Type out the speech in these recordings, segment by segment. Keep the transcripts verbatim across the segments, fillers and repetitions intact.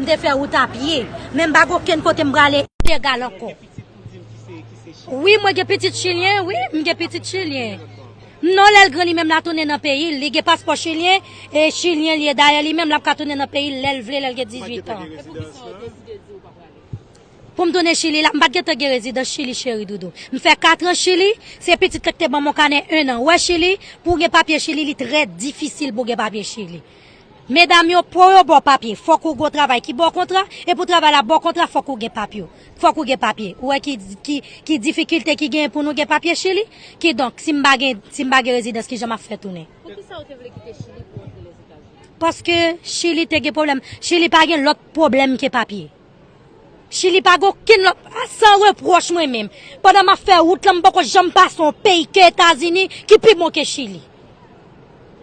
M te fè wout a pye, men m pa gen okenn kote m prale ilegal ankò. Wi, mwen gen pitit chilyen, wi, m gen pitit chilyen. Non, lè l gran li menm l a tounen nan peyi l, li gen paspò chilyen, e chilyen li ye. Dayè, li menm l ap ka tounen nan peyi l lè l vle, lè l gen dizuit an. Pou m tounen Chili la, m pa t gentan gen rezidans Chili, cheri doudou. M fè kat an Chili, se pitit la ki te ban m yon kanè en an. Wè Chili, pou w gen papye Chili, li trè difisil pou w gen papye Chili. Medam yo, pou yo ba w papye, fòk ou gen yon travay ki ba w kontra, e pou travay la ba w kontra, fòk ou gen papye. Fòk ou gen papye. Ou wè ki, ki, ki difikilte ki genyen pou nou gen papye Chili? Kidonk, si m pa gen, si m pa gen rezidans, kijan m ap fè tounen? Poukisa ou te vle kite Chili pou antre Lèzetazini? Paske Chili te gen pwoblèm. Chili pa gen lòt pwoblèm ke papye. Chili pa gen okenn lòt, a, san repwòch mwen menm. Pandan m ap fè wout lan, m poko janm pase yon peyi ke Etazini ki pi bon ke Chili.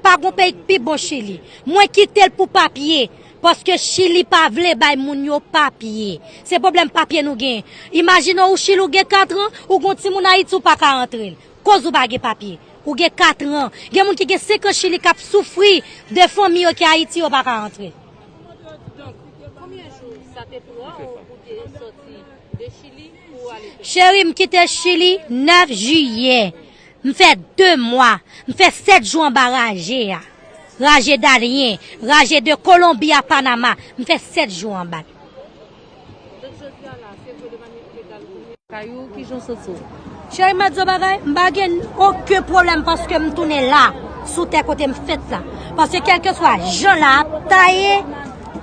Pa gen peyi ki pi bon Chili. Mwen kite l pou papye, paske Chili pa vle bay moun yo papye. Se pwoblèm papye nou gen. Imajine w Chili ou gen kat an, ou gen yon timoun Ayiti ou pa ka antre l. Koz ou pa gen papye. Ou gen kat an. Gen moun ki gen senk an Chili k ap soufri de fanmi yo ki Ayiti yo pa ka antre. Donk, konbyen jou sa te pran ou pou te sòti de Chili pou w ale Pèn? Cheri, m kite Chili nèf jiyè. M fè de mwa. M fè sèt jou anba raje a. Raje Darien, raje de Kolonbi a Panama. M fè sèt jou anba l. Donk, jodi a la, se vre de manyè ilegal ou tounen kay ou, kijan w santi w? Cheri, m ap di w bagay, m pa gen okenn pwoblèm paske m tounen la, sou tè kote m fèt la. Paske kèlkeswa jan la ap taye,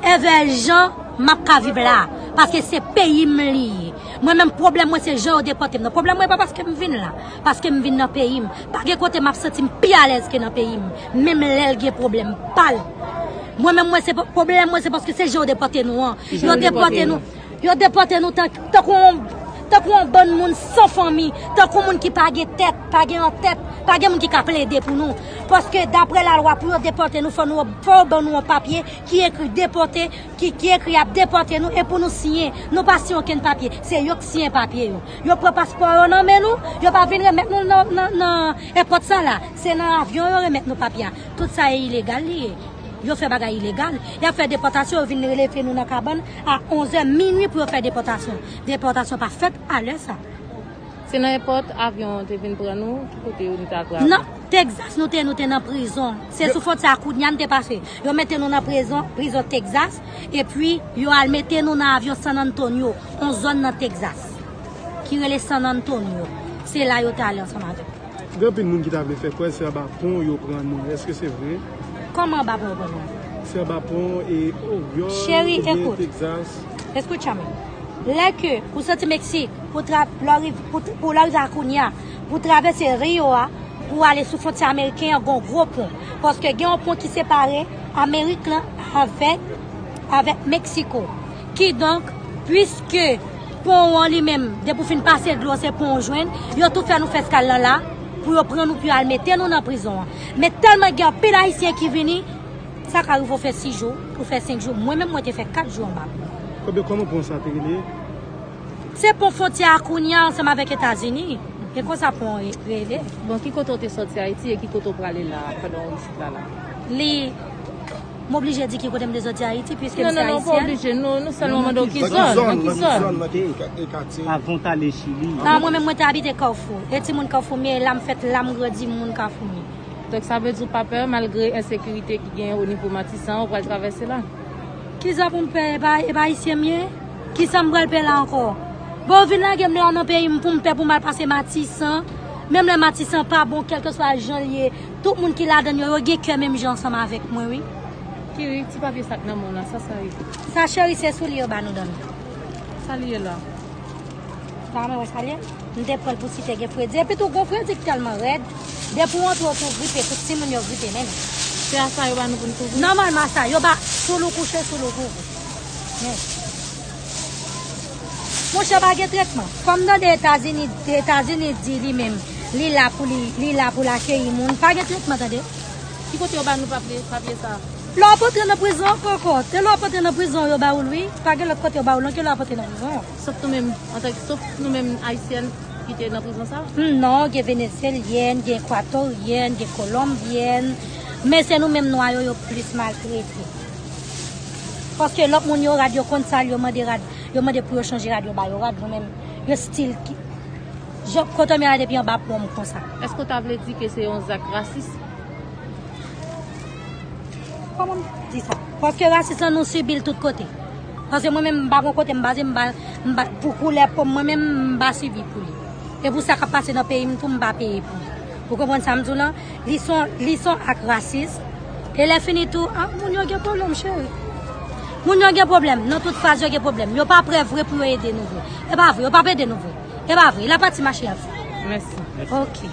envè jan m ap ka viv la. Paske se peyi m li ye. Mwen menm, pwoblèm mwen se jan yo depòte m nan. Pwoblèm mwen pa paske m vin la, paske m vin nan peyi m. Pa gen kote m ap santi m pi alèz ke nan peyi m, menm lè l gen pwoblèm pa l. Mwen menm, mwen se pa, pwoblèm mwen se paske se jan yo depòte nou an. Yo depòte nou. Yo depòte nou tan, tankou yon, tankou yon bann moun san fanmi, tankou moun ki pa gen tèt, pa gen antèt, pa gen moun ki ka plede pou nou. Paske daprè lalwa, pou yo depòte nou, fò nou, fò yo ban nou yon papye ki ekri depòte, ki, ki ekri y ap depòte nou, e pou nou siyen. Nou pa siyen okenn papye. Se yo k siyen papye yo. Yo pran paspò yo nan men nou, yo pa vin remèt nou nan, nan, nan èpòt sa la. Se nan avyon yo remèt nou papye a. Tout sa e ilegal li ye. Yo fè bagay ilegal. Y ap fè depòtasyon, yo vin rele nou nan kabann a onz è minui pou yo fè depòtasyon. Depòtasyon pa fèt a lè sa. Se nan èpòt avyon an te vin pran nou, ki kote yo nou te atrape? Nan Texas nou te, nou te nan prizon. Se sou fwontyè a Cunha n te pase. Yo mete nou nan prizon, prizon Texas, epi yo al mete nou nan avyon San Antonio, yon zòn nan Texas, ki rele San Antonio. Se la yo te ale ansanm avèk nou. Gen anpil moun ki ta vle fè kwè se anba pon yo pran nou. Èske se vre? Kòman anba pon yo pran nou? Se anba pon e Oryòl. Cheri, oubyen ekout. Texas. Escúchame. Lè ke ou soti Meksik, pou tra-, lè w riv-, pou, pou lè w rive a Cunha, pou travèse Rio a, pou ale sou fwontyè ameriken an, gon gwo pon. Paske gen yon pon ki separe Amerik lan avèk, avèk Meksiko. Kidonk, piske pon an li menm, depi w fin pase dlo, se pon w jwenn, yo tou fè nou fè eskal lan la, pou yo pran nou, pou yo al mete nou nan prizon an. Men tèlman gen anpil Ayisyen ki vini, sa ka rive w fè sis jou, ou fè senk jou. Mwen menm, mwen te fè kat jou anba. Kòman, kòman pon sa te rele? Se pon fwontyè a Cunha ansanm avèk Etazini. E konsa pon an re-, rele. Bon, ki kote w te sòti Ayiti e ki kote w prale la pandan w isit la la? Li, m oblije di ki kote m te sòti Ayiti, piske m se ayisyèn. Non, non, non, ou pa oblije. Nou, nou sèlman mande w ki zòn, nan ki zòn. Nan ki zòn, nan ki katye? Avan w t ale Chili. A, mwen menm, mwen te abite Kafou. E timoun Kafou m ye, la m fèt, la m grandi, moun Kafou m ye. Donk, sa vle di w pa pè, malgre ensekirite ki genyen o nivo Matisan, ou pral travèse la? Kisa pou m pè, e pa, e pa ayisyen m ye? Kisa m pral pè la ankò? Bon, yo vin lage m la nan peyi m pou m pè pou m al pase Matisan. Menm lè Matisan pa bon, kèlkeswa jan l ye, tout moun ki ladan l yo, yo gen kè menm jan ansanm avèk mwen, wi. Kiri, ti papye sa k nan men w la, sa sa ye? Sa, cheri, se soulye yo ba nou dòmi. Sa li ye la? Sa mwen wè sa l ye? M te pran l pou si te gen fredi. Epi tou, gon fredi k tèlman rèd. Depi w antre, w tou gripe, tout timoun yo gripe menm. Se a sa yo ba nou pou n kouvri? Nòmalman, sa yo ba, soul ou kouche, soul ou kouvri. Men. Monchè, pa gen tretman. Kòm tande Etazini, Etazini di li menm, li la pou li, li la pou l akeyi moun. Pa gen tretman, tande. Ki kote yo ba nou papye, papye sa? Lè w ap antre nan prizon ankò, ankò. Se lè w ap antre nan prizon yo ba ou l, wi. Pa gen lòt kote yo ba ou l, non, ke lè w ap antre nan prizon. Sof nou menm, antanke, sof nou menm Ayisyèn ki te nan prizon sa? Hmm, non, gen Venezyelyèn, gen Ekwatoryèn, gen Kolonbyèn. Men se nou menm nwa yo, yo plis maltrete. Paske lòt moun yo rad, yo konn sa l, yo mande rad, yo mande pou yo chanje rad, yo ba yo rad, mwen menm, yo stil ki. Jan, kote m ye la depi anba pon m konsa. Èske w ta vle di ke se yon zak rasis? Kòman m di sa? Paske rasis lan nou sibi l tout kote. Paske mwen menm m pa gon kote m baze, m pa, m pa, pou koulè po m, mwen menm m pa sibi pou li. E pou sa k ap pase nan peyi m tou, m pa peye pou li. Ou konprann sa m di w lan? Li son, li son ak rasis. E lè fini tou, ah, moun yo gen pwoblèm, cheri. Moun yo gen pwoblèm. Nan tout faz yo gen pwoblèm. Yo pa prè vre pou yo ede nou vre. E pa vre, yo p ap ede nou vre. E pa vre. La pati mache ap fè. Mèsi. Ok.